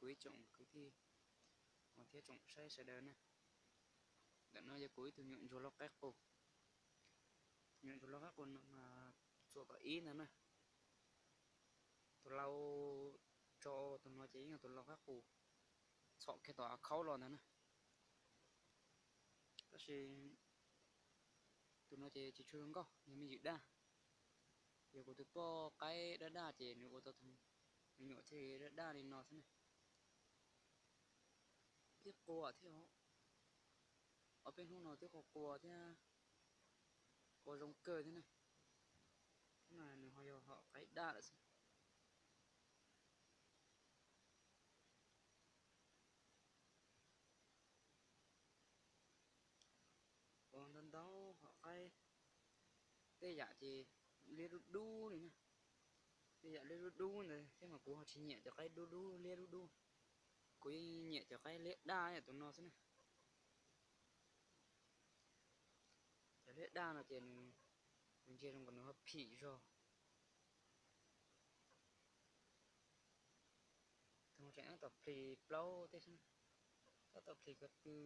kuv ib tsoom kwv tij thiab tsoom saib sawv daws na. Ntawm no yog kuv ib tug nyuam ntsuag loj qaib qus. Tus nyuam ntsuag loj qaib qus no mas txuam tom ib ntag na. Tus lau tso tus no ces yeej yog tus lau qaib qus txhom kiag tom av khaub los ntag na. Tab sis tus no ces tsis tshua zoo nkauj, yog me ywm daj. Yog kuv tus poj qaib daj daj ces nws ua tau tus me nyuam thiaj li daj daj li no xwb na. Twb qua thiab, ob peb hnub no twb qua qua thiab, qua zoo kawg thiab na. Thiab mas nws ho yog hom qaib daj lawm xwb. Ua ntau ntau hom qaib, tej yam ces liab dub dub li na. Tej yam liab dub dub ntawd thiab mas kuv ho tsis nyiam cov qaib dub dub liab dub dub. Kuv yeej nyiam cov qaib liab daj yam tus no xwb na. Cov liab daj no ces nws, nws ntsia zoo nkaus nws ho phim zog. Tus no tseem tab tom plis plaub tej xwb, tab tom plis ko tw.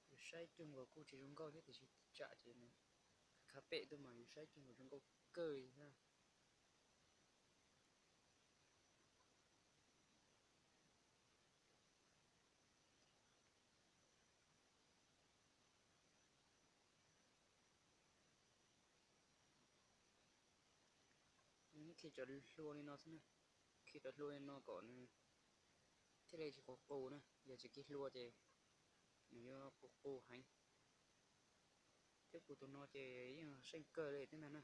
Yus saib cuag nkaus kuj tsis zoo nkauj thiab tiam sis tsam ces nws khav pem tuaj mas yus saib cuag nkaus zoo nkauj kawg li thiab. Khi cov hlua li no xwb na, khi cov hlua li no kom nws thiaj li tsis qus qus na, yog tsis khi hlua ces nws yuav qus qus heev. Thiab kuv tus no ces yeej seej kawg li thiab ntag na.